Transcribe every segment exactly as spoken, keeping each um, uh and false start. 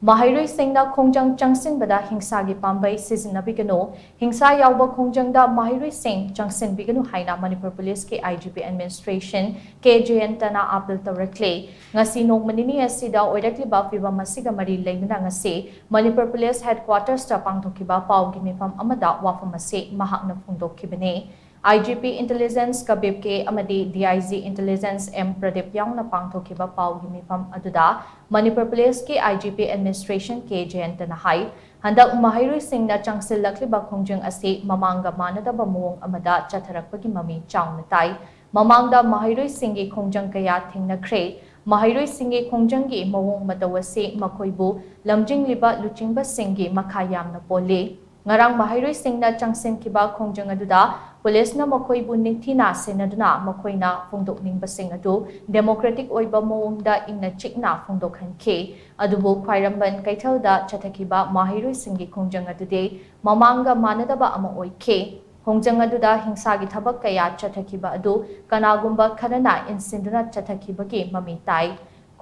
ꯃꯍꯩꯔꯣꯏꯁꯤꯡꯅ ꯈꯣꯡꯖꯪ ꯆꯪꯁꯤꯟꯕꯗ ꯍꯤꯡꯁꯥꯒꯤ ꯄꯥꯝꯕꯩ ꯁꯤꯖꯤꯟꯅꯕꯤꯒꯅꯨ, ꯍꯤꯡꯁꯥ ꯌꯥꯎꯕ ꯈꯣꯡꯖꯪꯗ ꯃꯍꯩꯔꯣꯏꯁꯤꯡ ꯆꯪꯁꯤꯟꯕꯤꯒꯅꯨ ꯍꯥꯏꯅ ꯃꯅꯤꯄꯨꯔ ꯄꯨꯂꯤꯁꯀꯤ I G P Administration K Jayantana appeal ꯇꯧꯔꯛꯂꯦ꯫ ꯉꯁꯤ ꯅꯣꯡꯃ ꯅꯤꯅꯤ ꯑꯁꯤꯗ ꯑꯣꯏꯔꯛꯂꯤꯕ ꯐꯤꯚꯝ ꯑꯁꯤꯒ ꯃꯔꯤ ꯂꯩꯅꯅ ꯉꯁꯤ ꯃꯅꯤꯄꯨꯔ ꯄꯨꯂꯤꯁ ꯍꯦꯗꯀ꯭ꯋꯥꯇꯔꯁꯇ ꯄꯥꯡꯊꯣꯛꯈꯤꯕ ꯄꯥꯎꯒꯤ ꯃꯤꯐꯝ ꯑꯃꯗ ꯋꯥꯐꯝ ꯑꯁꯤ ꯃꯍꯥꯛꯅ ꯐꯣꯡꯗꯣꯛꯈꯤꯕꯅꯤ꯫ I G P Intelligence Kabib K ꯑꯃꯗꯤ D I G Intelligence M Pradip ꯌꯥꯎꯅ ꯄꯥꯡꯊꯣꯛꯈꯤꯕ ꯄꯥꯎꯒꯤ ꯃꯤꯐꯝ ꯑꯗꯨꯗ ꯃꯅꯤꯄꯨꯔ ꯄꯨꯂꯤꯁꯀꯤ I G P Administration K Jayantana ꯍꯥꯏ, ꯍꯟꯗꯛ ꯃꯍꯩꯔꯣꯏꯁꯤꯡꯅ ꯆꯪꯁꯤꯜꯂꯛꯂꯤꯕ ꯈꯣꯡꯖꯪ ꯑꯁꯤ ꯃꯃꯥꯡꯒ ꯃꯥꯟꯅꯗꯕ ꯃꯑꯣꯡ ꯑꯃꯗ ꯆꯠꯊꯔꯛꯄꯒꯤ ꯃꯃꯤ ꯆꯥꯎꯅ ꯇꯥꯏ꯫ ꯃꯃꯥꯡꯗ ꯃꯍꯩꯔꯣꯏꯁꯤꯡꯒꯤ ꯈꯣꯡꯖꯪ ꯀꯌꯥ ꯊꯦꯡꯅꯈ꯭ꯔꯦ꯫ ꯃꯍꯩꯔꯣꯏꯁꯤꯡꯒꯤ ꯈꯣꯡꯖꯪꯒꯤ ꯃꯑꯣꯡ ꯃꯇꯧ ꯑꯁꯤ ꯃꯈꯣꯏꯕꯨ ꯂꯝꯖꯤꯡꯂꯤꯕ ꯂꯨꯆꯤꯡꯕꯁꯤꯡꯒꯤ ꯃꯈꯥ ꯌꯥꯝꯅ ꯄꯣꯜꯂꯤ꯫ ꯉꯔꯥꯡ ꯃꯍꯩꯔꯣꯏꯁꯤꯡꯅ ꯆꯪꯁꯤꯟꯈꯤꯕ ꯈꯣꯡꯖꯪ ꯑꯗꯨꯗ ꯄꯨꯂꯤꯁꯅ ꯃꯈꯣꯏꯕꯨ ꯅꯤꯡꯊꯤꯅ ꯁꯦꯟꯅꯗꯨꯅ ꯃꯈꯣꯏꯅ ꯐꯣꯡꯗꯣꯛꯅꯤꯡꯕꯁꯤꯡ ꯑꯗꯨ ꯗꯦꯃꯣꯀ꯭ꯔꯦꯇꯤꯛ ꯑꯣꯏꯕ ꯃꯑꯣꯡꯗ ꯏꯪꯅ ꯆꯤꯛꯅ ꯐꯣꯡꯗꯣꯛꯍꯟꯈꯤ꯫ ꯑꯗꯨꯕꯨ ꯈ꯭ꯋꯥꯏꯔꯝꯕꯟ ꯀꯩꯊꯦꯜꯗ ꯆꯠꯊꯈꯤꯕ ꯃꯍꯩꯔꯣꯏꯁꯤꯡꯒꯤ ꯈꯣꯡꯖꯪ ꯑꯗꯨꯗꯤ ꯃꯃꯥꯡꯒ ꯃꯥꯟꯅꯗꯕ ꯑꯃ ꯑꯣꯏꯈꯤ꯫ ꯈꯣꯡꯖꯪ ꯑꯗꯨꯗ ꯍꯤꯡꯁꯥꯒꯤ ꯊꯕꯛ ꯀꯌꯥ ꯆꯠꯊꯈꯤꯕ ꯑꯗꯨ ꯀꯅꯥꯒꯨꯝꯕ ꯈꯔꯅ ꯏꯟꯁꯤꯟꯗꯨꯅ ꯆꯠꯊꯈꯤꯕꯒꯤ ꯃꯃꯤ ꯇꯥꯏ꯫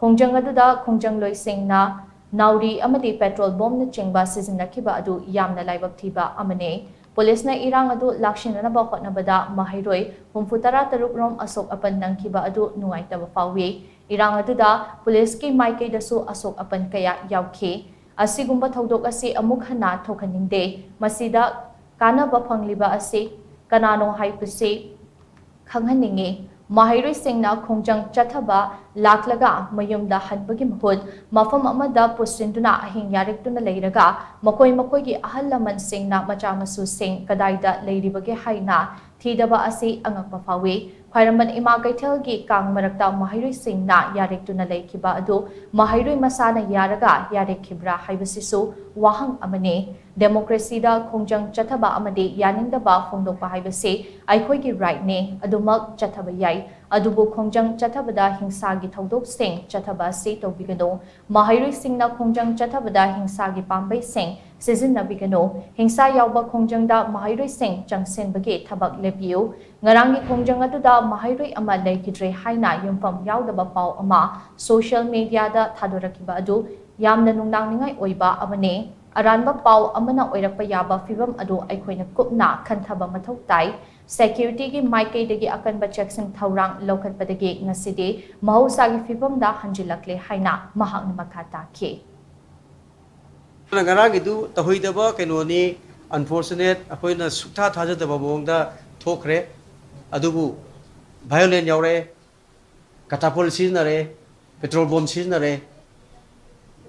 ꯈꯣꯡꯖꯪ ꯑꯗꯨꯗ ꯈꯣꯡꯖꯪꯂꯣꯏꯁꯤꯡꯅ ꯅꯥꯎꯔꯤ ꯑꯃꯗꯤ ꯄꯦꯇ꯭ꯔꯣꯜ ꯕꯣꯝꯅꯆꯤꯡꯕ ꯁꯤꯖꯤꯟꯅꯈꯤꯕ ꯑꯗꯨ ꯌꯥꯝꯅ ꯂꯥꯏꯕꯛ ꯊꯤꯕ ꯑꯃꯅꯤ꯫ ꯄꯨꯂꯤꯁꯅ ꯏꯔꯥꯡ ꯑꯗꯨ ꯂꯥꯛꯁꯤꯟꯅꯅꯕ ꯍꯣꯠꯅꯕꯗ ꯃꯍꯩꯔꯣꯏ ꯍꯨꯝꯐꯨ ꯇꯔꯥ ꯇꯔꯨꯛ ꯔꯣꯝ ꯑꯁꯣꯛ ꯑꯄꯟ ꯅꯪꯈꯤꯕ ꯑꯗꯨ ꯅꯨꯡꯉꯥꯏꯇꯕ ꯐꯥꯎꯏ꯫ ꯏꯔꯥꯡ ꯑꯗꯨꯗ ꯄꯨꯂꯤꯁꯀꯤ ꯃꯥꯏꯀꯩꯗꯁꯨ ꯑꯁꯣꯛ ꯑꯄꯟ ꯀꯌꯥ ꯌꯥꯎꯈꯤ꯫ ꯑꯁꯤꯒꯨꯝꯕ ꯊꯧꯗꯣꯛ ꯑꯁꯤ ꯑꯃꯨꯛ ꯍꯟꯅ ꯊꯣꯛꯍꯟꯅꯤꯡꯗꯦ꯫ ꯃꯁꯤꯗ ꯀꯥꯟꯅꯕ ꯐꯪꯂꯤꯕ ꯑꯁꯤ ꯀꯅꯥꯅꯣ ꯍꯥꯏꯕꯁꯤ ꯈꯪꯍꯟꯅꯤꯡꯏ꯫ ꯃꯍꯩꯔꯣꯏꯁꯤꯡꯅ ꯈꯣꯡꯖꯪ ꯆꯠꯊꯕ ꯂꯥꯛꯂꯒ ꯃꯌꯨꯝꯗ ꯍꯟꯕꯒꯤ ꯃꯍꯨꯠ ꯃꯐꯝ ꯑꯃꯗ ꯄꯨꯁꯤꯟꯗꯨꯅ ꯑꯍꯤꯡ ꯌꯥꯔꯦꯛꯇꯨꯅ ꯂꯩꯔꯒ ꯃꯈꯣꯏ ꯃꯈꯣꯏꯒꯤ ꯑꯍꯜ ꯂꯃꯟꯁꯤꯡꯅ ꯃꯆꯥ ꯃꯁꯨꯁꯤꯡ ꯀꯗꯥꯏꯗ ꯂꯩꯔꯤꯕꯒꯦ ꯍꯥꯏꯅ ꯊꯤꯗꯕ ꯑꯁꯤ ꯑꯉꯛꯄ ꯐꯥꯎꯏ꯫ ꯈ꯭ꯋꯥꯏꯔꯝꯕꯟ ꯏꯃꯥ ꯀꯩꯊꯦꯜꯒꯤ ꯀꯥꯡ ꯃꯔꯛꯇ ꯃꯍꯩꯔꯣꯏꯁꯤꯡꯅ ꯌꯥꯔꯦꯛꯇꯨꯅ ꯂꯩꯈꯤꯕ ꯑꯗꯨ ꯃꯍꯩꯔꯣꯏ ꯃꯁꯥꯅ ꯌꯥꯔꯒ ꯌꯥꯔꯦꯛꯈꯤꯕ꯭ꯔꯥ ꯍꯥꯏꯕꯁꯤꯁꯨ ꯋꯥꯍꯪ ꯑꯃꯅꯤ꯫ ꯗꯦꯃꯣꯀ꯭ꯔꯦꯁꯤꯗ ꯈꯣꯡꯖꯪ ꯆꯠꯊꯕ ꯑꯃꯗꯤ ꯌꯥꯅꯤꯡꯗꯕ ꯐꯣꯡꯗꯣꯛꯄ ꯍꯥꯏꯕꯁꯤ ꯑꯩꯈꯣꯏꯒꯤ ꯔꯥꯏꯠꯅꯤ, ꯑꯗꯨꯃꯛ ꯆꯠꯊꯕ ꯌꯥꯏ꯫ ꯑꯗꯨꯕꯨ ꯈꯣꯡꯖꯪ ꯆꯠꯊꯕꯗ ꯍꯤꯡꯁꯥꯒꯤ ꯊꯧꯗꯣꯛꯁꯤꯡ ꯆꯠꯊꯕ ꯑꯁꯤ ꯇꯧꯕꯤꯒꯅꯨ꯫ ꯃꯍꯩꯔꯣꯏꯁꯤꯡꯅ ꯈꯣꯡꯖꯪ ꯆꯠꯊꯕꯗ ꯍꯤꯡꯁꯥꯒꯤ ꯄꯥꯝꯕꯩꯁꯤꯡ ꯁꯤꯖꯤꯟꯅꯕꯤꯒꯅꯨ꯫ ꯍꯤꯡꯁꯥ ꯌꯥꯎꯕ ꯈꯣꯡꯖꯪꯗ ꯃꯍꯩꯔꯣꯏꯁꯤꯡ ꯆꯪꯁꯤꯟꯕꯒꯤ ꯊꯕꯛ ꯂꯦꯞꯄꯤꯌꯨ꯫ ꯉꯔꯥꯡꯒꯤ ꯈꯣꯡꯖꯪ ꯑꯗꯨꯗ ꯃꯍꯩꯔꯣꯏ ꯑꯃ ꯂꯩꯈꯤꯗ꯭ꯔꯦ ꯍꯥꯏꯅ ꯌꯨꯝꯐꯝ ꯌꯥꯎꯗꯕ ꯄꯥꯎ ꯑꯃ ꯁꯣꯁꯤꯌꯦꯜ ꯃꯤꯗꯤꯌꯥꯗ ꯊꯥꯗꯣꯔꯛꯈꯤꯕ ꯑꯗꯨ ꯌꯥꯝꯅ ꯅꯨꯡꯅꯥꯡꯅꯤꯡꯉꯥꯏ ꯑꯣꯏꯕ ꯑꯃꯅꯤ꯫ ꯑꯔꯥꯟꯕ ꯄꯥꯎ ꯑꯃꯅ ꯑꯣꯏꯔꯛꯄ ꯌꯥꯕ ꯐꯤꯚꯝ ꯑꯗꯨ ꯑꯩꯈꯣꯏꯅ ꯀꯨꯞꯅ ꯈꯟꯊꯕ ꯃꯊꯧ ꯇꯥꯏ꯫ ꯁꯦꯀ꯭ꯌꯨꯔꯤꯇꯤꯒꯤ ꯃꯥꯏꯀꯩꯗꯒꯤ ꯑꯀꯟꯕ ꯆꯦꯛꯁꯤꯟ ꯊꯧꯔꯥꯡ ꯂꯧꯈꯠꯄꯗꯒꯤ ꯉꯁꯤꯗꯤ ꯃꯍꯧꯁꯥꯒꯤ ꯐꯤꯚꯝꯗ ꯍꯟꯖꯤꯜꯂꯛꯂꯦ ꯍꯥꯏꯅ ꯃꯍꯥꯛꯅ ꯃꯈꯥ ꯇꯥꯈꯤ꯫ ꯉꯔꯥꯡꯒꯤꯗꯨ ꯇꯧꯍꯩꯗꯕ ꯀꯩꯅꯣꯅꯤ, unfortunate, ꯑꯩꯈꯣꯏꯅ ꯁꯨꯛꯊꯥ ꯊꯥꯖꯗꯕ ꯃꯑꯣꯡꯗ ꯊꯣꯛꯈ꯭ꯔꯦ꯫ ꯑꯗꯨꯕꯨ violent ꯌꯥꯎꯔꯛꯑꯦ, ꯀꯇꯥꯄꯣꯜ ꯁꯤꯖꯤꯟꯅꯔꯦ, ꯄꯦꯇ꯭ꯔꯣꯜ ꯕꯣꯝ ꯁꯤꯖꯤꯟꯅꯔꯦ꯫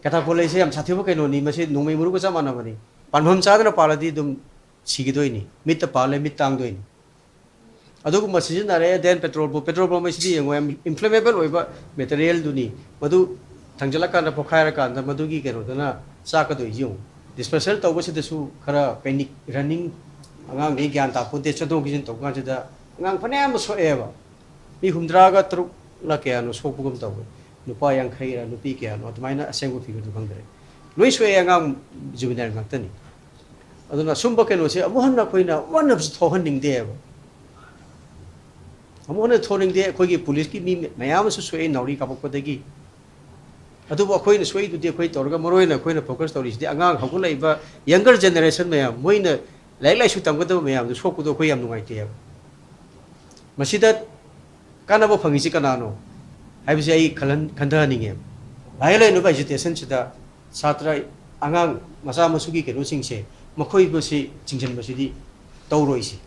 ꯀꯇꯥꯄꯣꯜ ꯍꯥꯏꯁꯦ ꯌꯥꯝ ꯁꯥꯊꯤꯕ ꯀꯩꯅꯣꯅꯤ, ꯃꯁꯤ ꯅꯣꯡꯃꯩ ꯃꯔꯨꯒ ꯆꯞ ꯃꯥꯟꯅꯕꯅꯤ꯫ ꯄꯥꯟꯐꯝ ꯆꯥꯗꯅ ꯄꯥꯜꯂꯗꯤ ꯑꯗꯨꯝ ꯁꯤꯈꯤꯗꯣꯏꯅꯤ, ꯃꯤꯠꯇ ꯄꯥꯜꯂꯦ, ꯃꯤꯠ ꯇꯥꯡꯗꯣꯏꯅꯤ꯫ ꯑꯗꯨꯒꯨꯝꯕ ꯁꯤꯖꯤꯟꯅꯔꯦ꯫ Then petrol bomb, petrol bomb ꯍꯥꯏꯁꯤꯗꯤ ꯌꯦꯡꯉꯣ, ꯌꯥꯝ inflammable ꯑꯣꯏꯕ ꯃꯦꯇꯔꯤꯌꯦꯜꯗꯨꯅꯤ꯫ ꯃꯗꯨ ꯊꯥꯡꯖꯜꯂꯀꯥꯟꯗ, ꯄꯣꯈꯥꯏꯔꯀꯥꯟꯗ ꯃꯗꯨꯒꯤ ꯀꯩꯅꯣꯗꯨꯅ ꯆꯥꯛꯀꯗꯣꯏꯁꯤ ꯌꯦꯡꯉꯨ꯫ Dispersal ꯇꯧꯕꯁꯤꯗꯁꯨ ꯈꯔ panic, running, ꯑꯉꯥꯡꯗꯤ ꯒ꯭ꯌꯥꯟ ꯇꯥꯄꯣꯟꯇꯦ, ꯆꯠꯊꯣꯛ ꯆꯠꯁꯤꯟ ꯇꯧꯕ ꯀꯥꯟꯁꯤꯗ ꯑꯉꯥꯡ ꯐꯅꯌꯥꯝ ꯑꯃ ꯁꯣꯛꯑꯦꯕ꯫ ꯃꯤ ꯍꯨꯝꯗ꯭ꯔꯥꯒ ꯇꯔꯨꯛꯂ ꯀꯌꯥꯅꯣ ꯁꯣꯛꯄꯒꯨꯝ ꯇꯧꯋꯦ꯫ ꯅꯨꯄꯥ ꯌꯥꯡꯈꯩꯔ ꯅꯨꯄꯤ ꯀꯌꯥꯅꯣ, ꯑꯗꯨꯃꯥꯏꯅ ꯑꯁꯦꯡꯕ figure ꯗꯨ ꯈꯪꯗ꯭ꯔꯦ꯫ ꯂꯣꯏ ꯁꯣꯛꯑꯦ, ꯑꯉꯥꯡ juvenile ꯉꯥꯛꯇꯅꯤ꯫ ꯑꯗꯨꯅ ꯁꯨꯝꯕ ꯀꯩꯅꯣꯁꯦ ꯑꯃꯨꯛ ꯍꯟꯅ ꯑꯩꯈꯣꯏꯅ ꯑꯃꯨꯛ ꯍꯟꯅꯁꯨ ꯊꯣꯛꯍꯟꯅꯤꯡꯗꯦꯕ꯫ ꯑꯃꯨꯛ ꯍꯟꯅ ꯊꯣꯛꯍꯟꯅꯤꯡꯗꯦ꯫ ꯑꯩꯈꯣꯏꯒꯤ ꯄꯨꯂꯤꯁꯀꯤ ꯃꯤ ꯃꯌꯥꯝ ꯑꯃꯁꯨ ꯁꯣꯛꯑꯦ ꯅꯥꯎꯔꯤ ꯀꯥꯞꯄꯛꯄꯗꯒꯤ꯫ ꯑꯗꯨꯕꯨ ꯑꯩꯈꯣꯏꯅ ꯁꯣꯛꯏꯗꯨꯗꯤ ꯑꯩꯈꯣꯏ ꯇꯧꯔꯒ, ꯃꯔꯨ ꯑꯣꯏꯅ ꯑꯩꯈꯣꯏꯅ focus ꯇꯧꯔꯤꯁꯤꯗꯤ ꯑꯉꯥꯡ ꯍꯧꯒꯠꯂꯛꯏꯕ younger generation ꯃꯌꯥꯝ, ꯃꯣꯏꯅ ꯂꯥꯏꯔꯤꯛ ꯂꯥꯏꯁꯨ ꯇꯝꯒꯗꯕ ꯃꯌꯥꯝꯗꯨ ꯁꯣꯛꯄꯗꯣ ꯑꯩꯈꯣꯏ ꯌꯥꯝ ꯅꯨꯡꯉꯥꯏꯇꯦꯕ꯫ ꯃꯁꯤꯗ ꯀꯥꯟꯅꯕ ꯐꯪꯉꯤꯁꯤ ꯀꯅꯥꯅꯣ ꯍꯥꯏꯕꯁꯤ ꯑꯩ ꯈꯜꯍꯟ-, ꯈꯟꯊꯍꯟꯅꯤꯡꯉꯦꯕ꯫ Violent ꯑꯣꯏꯕ agitation ꯁꯤꯗ ꯁꯥꯇ꯭ꯔ, ꯑꯉꯥꯡ ꯃꯆꯥ ꯃꯁꯨꯒꯤ ꯀꯩꯅꯣꯁꯤꯡꯁꯦ, ꯃꯈꯣꯏꯕꯨꯁꯤ ꯆꯤꯡꯁꯤꯟꯕꯁꯤꯗꯤ ꯇꯧꯔꯣꯏꯁꯤ꯫